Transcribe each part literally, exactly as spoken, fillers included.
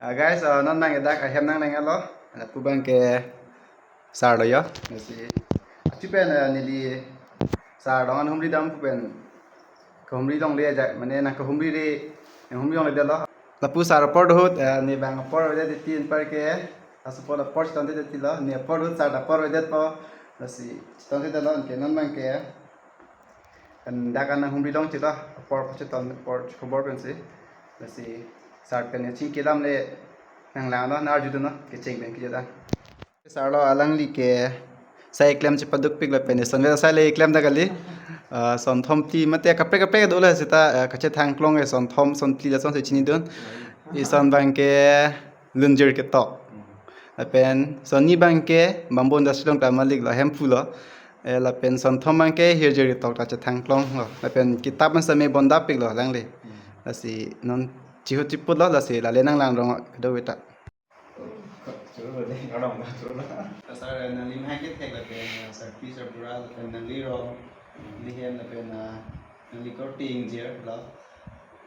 Ah, guys, ah, non nang edak ahem nang nang alo. Lapu abang ke sar lo yo. Lasi achu pen, ah, neli sar along humri dam pu pen kehumri longle ajak, mane nang kehumri re, nang humri longledetlo. Lapu sar apor ahut, ah, ne abang apor avedet titi anpar ke, laso apor apor chetongdetlo, ne apor ahut sar apor avedetpo. Lasi chetongdetlo, anke non abang ke, kan dak an nang humri longchelo, apor chetong apor khobor pensi. Lasi sar pen chingki alam le nang langnon, nang arjudunnon, kecheng pen kejut an. Sar lo, alangli ke sai klem chepadukpik lapen ison ve sai le klem ta kali. Ah, son thom phli mate kaprek kaprek dolo seta, ah, kachethang klong ke son thom son phli lason si chinidun. Ison abang ke lunjir ketok. Lapen son ni abang ke bamboo industry along ta malik lo, hemphu lo. Eh, lapen son thom abang ke hirjir ketok ta chethang klong lo. Lapen kitap an same bondapiklo alangli. Lasi non chihut chiputlo, lasi la le nang lang rong kedo veta. Churu lo dei, ngadong na churu lo. Sar, nangli mahang kethek lapen, ah, sarpi sarbura lapen nangli rong, nangli hem lapen, ah, nangli korte ingjir lo.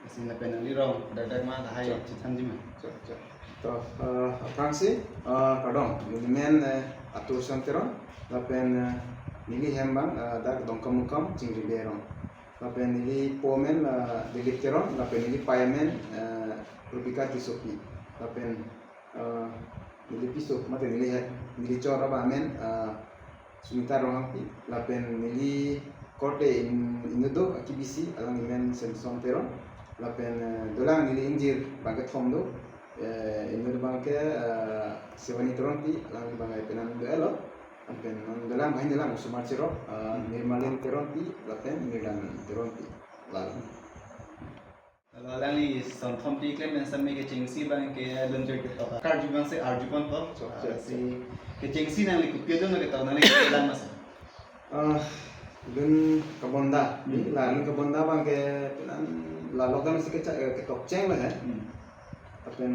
Lasi lapen nangli rong, dak dak ma lahai Chok. Chethanji ma. Chok, chok. To, eh, aphrangsi, eh, kardom, neli men, eh, Atur Sam Teron, lapen, eh, neli hem abang, eh, dak Dongkamukam, Chingribe arong. Lapen neli po amen, eh, Dilip Teron, lapen neli pei amen, eh, Rubika Tissopi. Lapen, eh, neli piso, mate neli he, neli chor abang amen, eh, Sunita Ronghangpi, lapen neli korte in, inut do, akebisi, alangli men Samson Teron, lapen, eh, dolang neli ingjir abang kethom do, eh, inut abang ke, eh, Sevani Teronpi, alangli abang ke penan do elo, lapen non dolang, banghini dolang, osomar cherok, eh, Nirmalin Teronpi, lapen Mirdan Teronpi, lalo. Lalo alangli son thom phli klem pen same kechengsi abang ke lunjir ketok karju abang si arju ponpo. Chok, chok, si kechengsi nangli kopi adung ketok nangli kelang masa. Ah, lun kabonda. Hmm. La lun kabonda abang ke penan la lockdown si kecha-, eh, ketokcheng lo he. Hmm. Lapen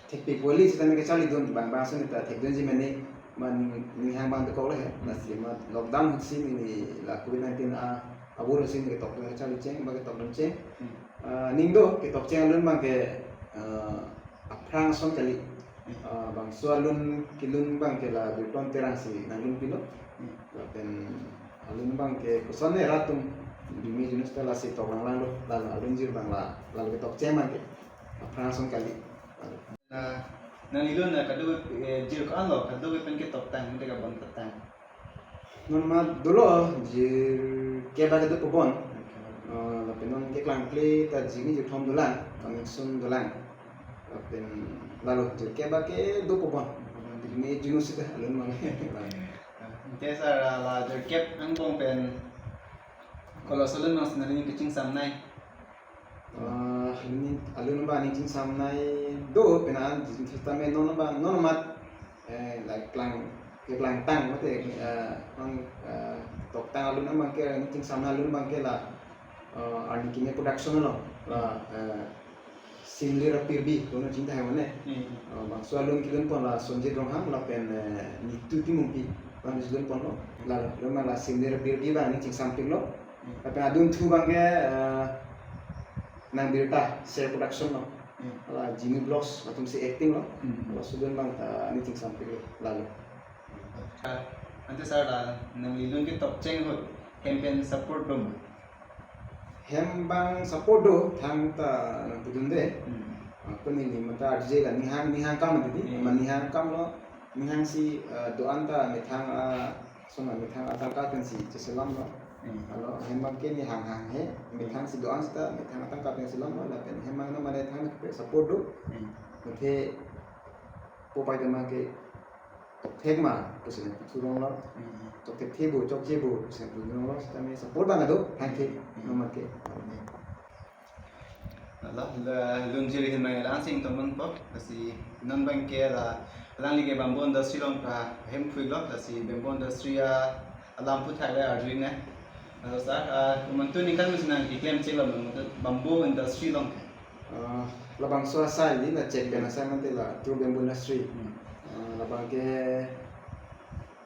thekpik boli sitame kecharlidun abang abang suni ta thekdunji mene, man ning hang abang dokok lo he. Hmm. Lasi ma lockdown ahut si neli la covid nineteen a abur si neli ketokdun kecharlicheng, abang ketokduncheng. Hmm. Ah, ning do, ketokcheng alun abang ke, ah, aphrang ason kali. Hmm. Ah, bangso alun kelun abang ke la Birton Terang si nanglunpilo. Hmm. Lapen alun abang ke koson ne rat atum, Bimi Junus ta lasi tok langlang lo, lalo alun jir abang la, lalo ketokcheng abang ke aphrang ason kali. Lalo. Na, nangli lun na kado, eh, jir ko-an lo, kado pen ketoktang, mate kabon tang. Non ma dolo, jir kep abang ke do pabon. Eh, lapen non keklangkle ta jir ni jir thom dolang, connection dolang. Lapen lalo jir kep abang ke do pabon. Bimi Junus ta alun abang. Ante sar, ah, la jir kep angbong pen kolo-so alun abang si nangli ning kechingsamnei. Ah, alun, alun abang ning chingsamnei do, penan, sitame non abang, non amat, eh, like, klang, keklangtang, mate, eh, non, eh, toktang alun abang ke, ning chingsamnei alun abang ke la, eh, arni kimi production lo, la, eh, Simlir Apirbi, kono chingta hai mane. Hmm. Eh, bangso alun kelun pon la Sonjit Ronghang, lapen, eh, Nitu Timungpi, abang kelun ponlo, la, la, la Simlir Apirbi abang ning chingsampiklo. Hmm. Lapen adunthu abang ke, eh, nang birta, Ser Production lo. Hmm. La Jimmy Vlogs, latum si acting lo. Hmm. Laso alun abang ta ning chingsampiklo, lalo. Ah, ante sar la, nangli lun ketokcheng ahut, hem pen support do ma? Hem abang support do, thangta nangpudunde. Hmm. Ako neli mata arje la ning hang, ning hang akam titi, Hmm. ma ning hang akam lo, ning hang si, eh, do-an ta methang, ah, sona methang atangka pen si cheselam lo. Hmm. Lalo hem abang ke ning hang hanghe, methang si do-an seta methang atangka pen selam lo, lapen hem abang na mane thang ke support do. Hmm. Mate po pai ta abang ke thek ma, pusi nangputhu rong lo. Hmm. Chok thekthe bo, chokche bo, pusi nangputhu rong lo, sitame support abang do, thangthe, Hmm. non abang ke. Hmm. La, la, lunjir ahin abang la-an si ingtonponpo, lasi non abang ke la, alangli ke bamboo industry along ta hemphu lo, lasi bamboo industry a, alam aphuthak le arjunang. Lalo sar, ah, komantu aningkan masi nangkeklem chelo ma, bamboo industry along ke? Ah, labangso asai di, la chek pen asai mate la True Bamboo Industry. Hmm. Ah, labang ke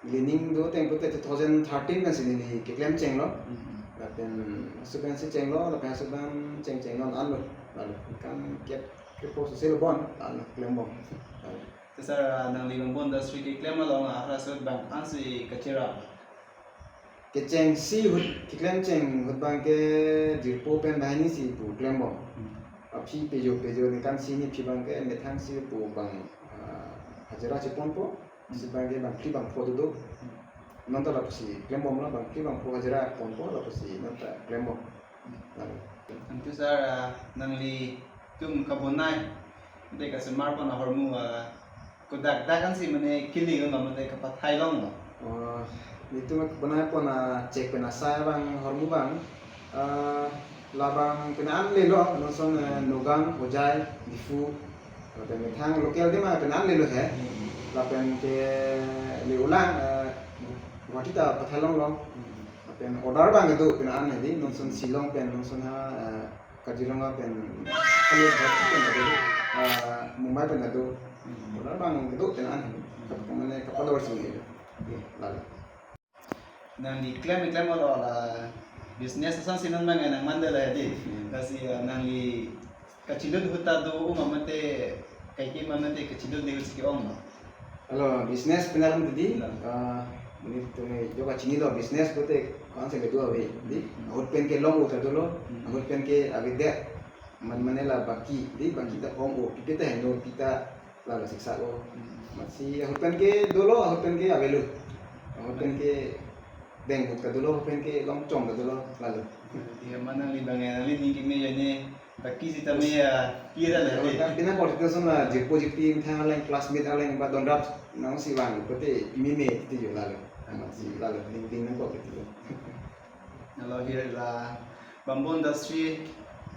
neli ning do ateng pulote two thousand thirteen pensi neli keklem chenglo. Hmm. Lapen laso pensi chenglo, lapen laso abang cheng cheng non anlo. Lalo, kan kep Kepo soselo bon, ano klembom. Te sir, ah, nangli Bamboo Industry keklem along ahut ahut bang ansi kachirap? Kechengsi ahut, keklem cheng ahut abangke jirpo pen banghini si pu klembom. Hmm. Aphi pejo pejo ningkan sini aphi abangke methang si pu bang, ah, hajira cheponpo. Hmm. Si abangke bang phli bang pho do do. Hmm. Nonta lapusi klembomlo, bang phli bang pho hajira ponpo lapusi nonta klembom. Hmm. Lalu. Anke sir, ah, nanglitum kabonai, mate kasemar pon ahormu, ah, kodak dak ansi mane kili lo, mate kapathai longlo? Oh, nelitum kabonai pon achek pen asai abang ahormu abang, ah, labang pen an lelo, non ason, eh, Nagaon, Hojai, Diphu, lapen methang local adim pen an lelo he. Hmm. Lapen ke le ulang, eh, Guwahati ta pathai longlo. Hmm. Lapen order abang kedo pen an hedi, non ason Shillong pen, non ason ha, eh, Kaziranga pen, kali Guwahati pen kedo, eh, Mumbai pen kedo. Hmm. Order abang kedo pen an hedi. Hmm. Mane kapador sing kedo. Oke, lalu. Nangli klem klem olo la business ason si non abang nang mandala hedi. Hmm. Lasi, ah, nangli kachelut ahut ta do-o ma mate kaike ma mate kachelut le ahut si ke-ong ma? Alo, business pen alam tadi, Hmm. ah, nelitum jo kachinilo business pulote ko-an si kedo ave, di? Hmm. Ahut pen kelong ahut ta dolo, Hmm. ahut pen ke avedet, man mane la baki, di? Baki ta ong-o, pi pi ta heno, pi ta lalo siksa-o. Hmm. Amatsi ahut pen ke dolo, ahut pen ke avelo. Ahut pen ke deng ahut ta dolo, ahut pen ke longchong ta dolo, lalo. Iya, ma nangli abang, nangli ning keme jane, baki sitame ya, pi ta le. Ahut pen pina politician la, jirpo jirpi methang aleng, classmate aleng, ba donrap nangsi vang, kote pimi me ti jo lalo. Amatsi lalo, ning ding nangkok ti jo. Lalo hir la Bamboo Industry,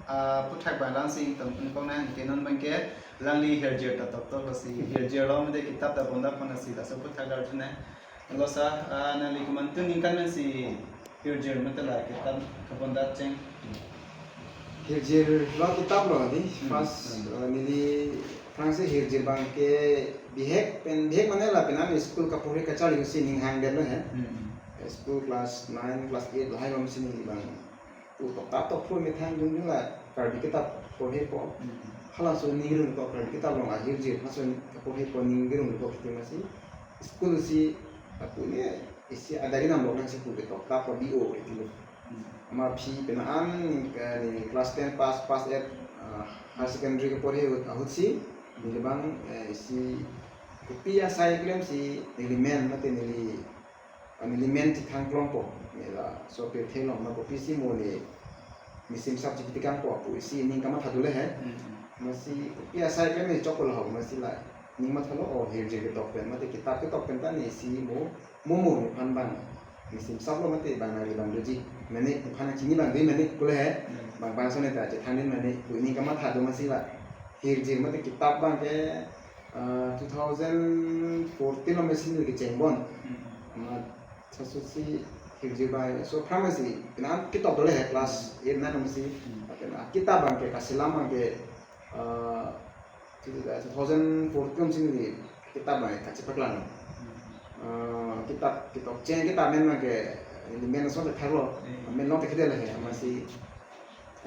ah, aphuthak abang langsi ington pon kong nang, ke non abangke alangli hirjir ta toktok lasi hirjir lo mate kitap ta bonda pon lasi laso aphuthak dar thune. Lalo sir, ah, nangli komantu ningkan pensi hirjir mate la kitap kabonda cheng? Hirjir lo kitap lo di, Hmm, first, hmm. ah, neli aphrangsi hirjir abangke bihek pen, bihek mane lapen an school kaporhe kacharli ahut si ning hangdetlo he. Hmm. School class nine, class eight lahai along si neli abang pu tokta tokpho methang jongjong la Karbi kitap porhepo. Hmm. Halaso ning arong ko Karbi kitap along ahirjir, halaso kaporhepo ning arong ko kiti amatsi school si apuni isi adari nam lok nangsi pu ke tokta po di o iti lo. Hmm. Amat aphi pen an ke neli class ten pass, pass eight, ah, higher secondary keporhe ahut, ahut si neli abang, eh, isi kopi asai klemsi neli men mate neli, ah, neli men chethang klongpo, neli laso pirthe along ma kopisi mo neli mesim sap chepiti kangpo pu isi ning kamatha dolo he. Hmm. Amatsi kopi asai klem neli choklo ho, amatsi la ning mathalo, o hirjir ketok pen mate kitap ketok pen ta neli isi mo, mo mo nephan abang mesim sap lo mate bang nangli abang doji, mane nephan nangchini abang dei mane kule he. Hmm. Bang bangso ne ta chethang dei mane pu ning kamatha do amatsi la hirjir mate kitap abangke, ah, two thousand fourteen lo amatsi neli kecheng bon. Hmm. Amat laso si hirjir abang, so aphrang amatsi, pina kitap dolo he class eight nine amatsi. Hmm. Lapen akitap abangke kaselam abangke, ah, two thousand fourteen si neli kitap abang kachepaklang. Hmm. Ah, kitap, kitap cheng kitap men abangke, neli men ason ta thaklo. Hmm. Men along ta kedetlo he, amatsi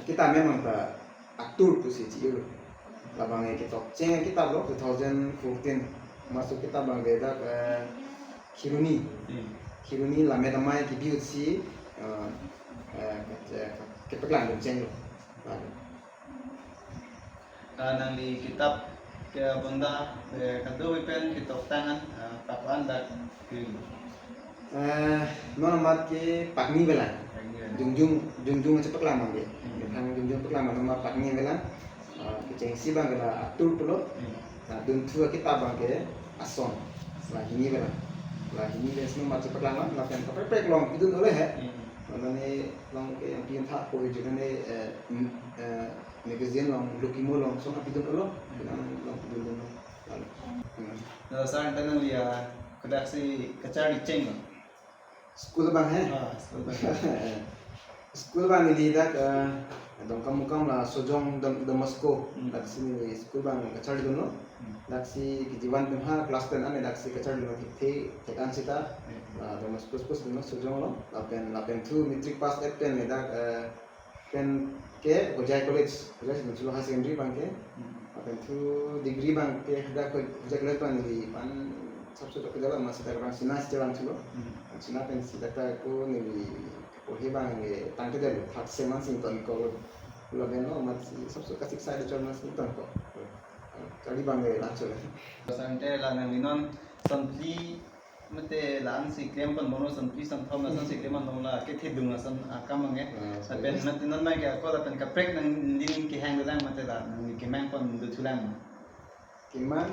kitap men abang ta Atur pusi chi-ilo. Labang ke kitap cheng kitap lo two thousand fourteen. Amatsi kitap abangke dak, eh, Kheroni. Hmm. Kheroni Lammet Amei kebi ahut si, eh, eh, ke, ke, kepaklang dun chenglo. Lalu. Ah, nangli kitap ke bonda, eh, kadokave pen ketoktang an, ah, paklang dak ke. Eh, non amat ke pakni avelang. Pakni avelang. Jongjong, jongjong chepaklang abangke. Hmm. Methang jongjong paklang abang non amat pakni avelang. Ah, kechengsi abangke la Atur pulo. Hmm. Ah, dunthu akitap abangke Ason. La hini avelang. La hini ave si non amat chepaklang abang, lapen kaprek prek along pidun dolo he. Hmm. Mane along ke yang pin tha ko hijau ne, eh, mm, eh, magazine along, Lokimo along, ason pidun dolo. Hmm. Pidun along pidun dolo. Lalu. Hmm. Nah, sir, anta nangli, ah, kodaksi kacharli chenglo? School abang he? Ah, school abang. School abang neli dak, eh, Dongkamukam la Sojong Don, Don Bosco. Hmm. Daksi neli school abang kacharli dunlo. Hmm. Daksi K G one pen ha class ten an daksi kacharli dunlo thekthek an seta. Hmm. La Don Bosco school dunlo Sojong along. Lapen, lapen thu matric pass et pen neli dak, eh, pen ke Hojai College, Hojai si dunlo higher secondary abangke. Hmm. Lapen thu degree abang ke hadak ko hadak le pan di pan sabso tok jala mas hadak abang Sina si jalan chulo. Hmm. Sina pen si data ko neli ko he abang ke tangte delo third sem an si tongkok. Lapen lo mat si sabso kasik sai de chon mas si tongkok. Kali abang ke la chulo. Pasang te la nangli non sonphli mate la-an si klem pon bono, sonphli sonthom la son si klem pon bono la kethedung ason akam ange. Ah, so lapen yes. Mate non mai ke ako lapen kaprek nangli ning kehang dolang mate la nangli kemang pon dothulang. Kemang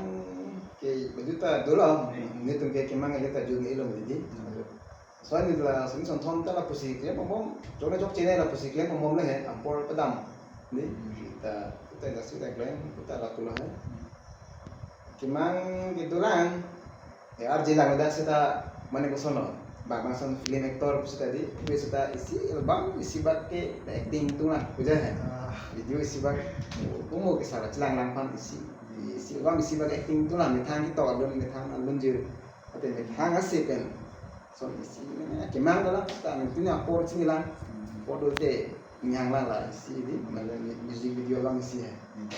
ke baju ta dolang. Hmm. Netum ke kemang ke ta jun ilong didi. Hmm. So neli la son sonthom ta lapusi klem pon bom, jona jok chene lapusi klem pon bom le he, apor padam. Ni, hmm, ta, ta industry ta klem, ta la kulo he. Hmm. Kemang ke dolang, ya, arje lang dak seta mane koson lo. Bang bang son film actor seta di, pu seta isi album isi bak ke acting atum lang, puja he. Ah. Video isi bak, kumo ke sara chelang lang pan isi, isi album isi bak acting atum lang, methang ketok alun, methang alun jir. Ate methang ase pen. Son isi, eh, kemang dolang, seta methang apor chini lang. Hmm. Apor do te, Nyang lang la isi di, mane music video lang isi he. Hmm.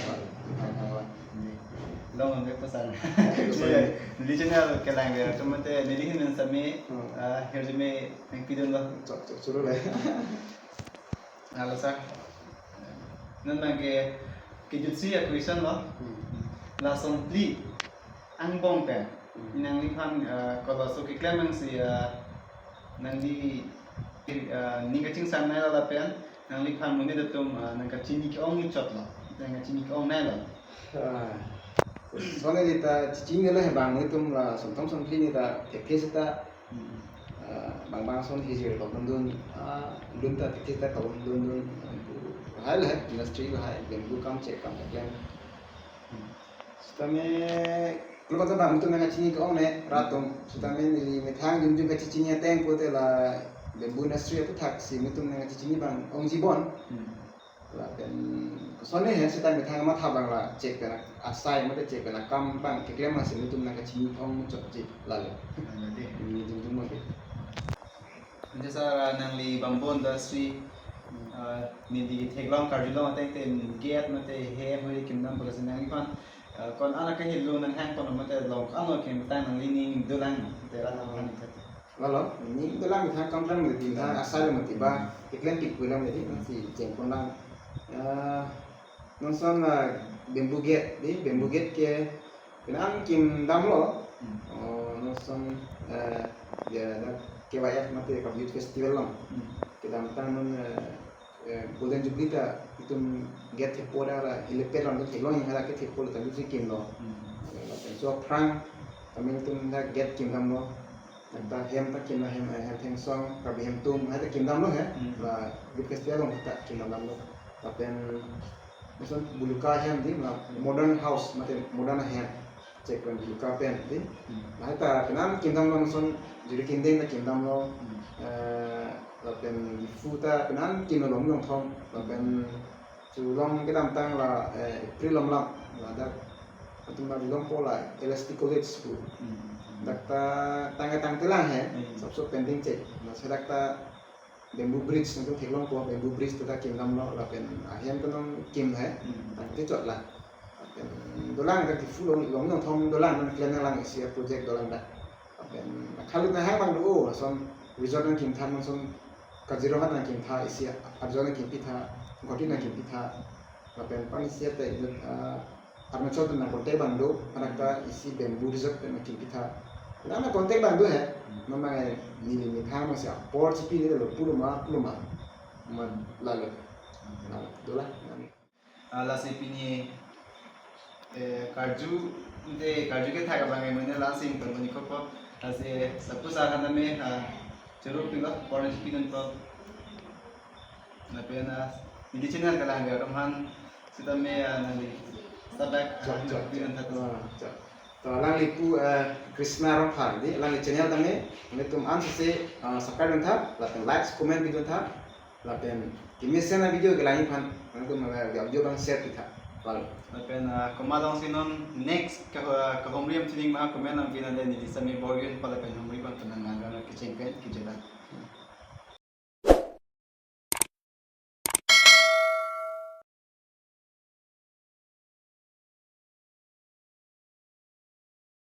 Nyang lang. Hmm. Long ang pasang. Pasang. Neli channel kelang dia, tu mate neli hin men sami, hmm, ah, hirjume nangpidun lo. Chok, chok, churu le. Halo sir. Non abang ke kejutsi a question lo. Hmm. La sonphli angbong pen. Hmm. Nangliphan, ah, kolo so keklem ang si, ah, nangli, ah, ning kachingsam nai lo lapen nangliphan monit atum, ah, nangkachini ke-ong muchot lo, nangkachini ke-ong nai lo. Ah, sonphli ta chini lo he bang netum la sonthom sonphli ni ta thekthe seta, hmm, ah, bang bang son hijir tokdun dun, ah, dun ta thekthe ta tokdun dun dun, hai le industry le hai bamboo kam che kam keklem. Hmm. Sitame, kalau kata bang, netum nangkachini ke-ong ne, rat atum. Sitame neli methang jum jum kachini ateng pute la bamboo industry aputhak si netum nangkachini abang ongji bon. Hmm. Lapen, kosonne he sitame methang matha abang la chek pen asai mate chek pen akam abang keklem si netum nangkachini ong chokji lalo. Nangkachini. Neli jum jum mate. Jasa nangli bamboo industry, ah, neli theklong karjulong ateng te gate mate hem hoi kimdam pula si nangliphan, ah, ko-an akahelo nanghang ko-an mate long ano ke methang nangli ning dolang te rat aphan ni khat. Lalo, ning dolang methang kam lang mate methang asai mate ba, keklem pik pulang jadi nang si jengkon lang. Ah, non son, ah, bamboo gate di, bamboo gate ke Penang kim damlo. Hmm. Oh, non son, eh, ya, na K Y F mate ka youth festival long. Hmm. Kedamtang non, eh, eh, Golden Jubilee ta itum gate thepo dak ra helipad long theklong yang ada ke thepo ta youth si kimlo. Hmm. Eh, lapen so aphrang kami itum dak gate kim damlo. Dak ta hem ta kim la hem, eh, hem thengsong, Karbi hem atum, hai ta kim damlo he. Hmm. La youth festival long ta kim damlo. Lapen Lason buluka ahem di, ma modern house, mate modern ahem. Chek pen buluka pen di. Hmm. Lahai ta penang kim damlo lason juri kindeng ta kim damlo. Hmm. Eh, lapen Diphu ta penang kim damlo longthom. Lapen chulong kedamtang la, eh, April lomlam. Ladak atum ta longpo la L S T College school. Hmm. Dak ta tangka tangtelang he. Hmm. Sabso pending chek. Laso dak ta Bamboo bridge nangtum theklongpo, bamboo bridge ta kim damlo, lapen ahem ta non kim he, hmm, tangte chot la. Lapen dolang ta Diphu long, longthom dolang nangklem nanglang isi a project dolang ta. Lapen akhalut nanghang abang do, lason resort nangkimtha, lason Kaziranga nangkimtha, isi a resort nangkimpitha, Guwahati nangkimpitha. Lapen pan isi ta inut, ah, Arunachal pen nang contact abang do, anak ta isi bamboo resort pen nangkimpitha. Nang nang contact abang do he, hmm, memang, eh, neli methang masih apor chipi ni lo pulo ma, pulo ma. Ma lalo. Lalo, dolang. Ah, lasi pini, eh, karju, de karju kethak abang mane lasi ington ni kopo. Lasi sapu sa khan me, ah, choro pilo, apor chipidunpo. Lapen, ah, neli channel kelang dia teman, sitame, ah, neli subscribe, chok, ah, chok, pidun chok. Tha. Ah, chok. To alangli pu, eh, Krishna Rongphar di, alangli channel tame, netum an sese, ah, subscribe dun tha, lapen likes, comment pidun tha, lapen kemesen a video kelang iphan, netum, eh, video abang share pitha. Lalo. Lapen, ah, komat along si non next ka, ah, kahumri am tuning ma comment nangpi nang le neli sami borgin pa lapen humri abang penang nang kecheng pen kejelang.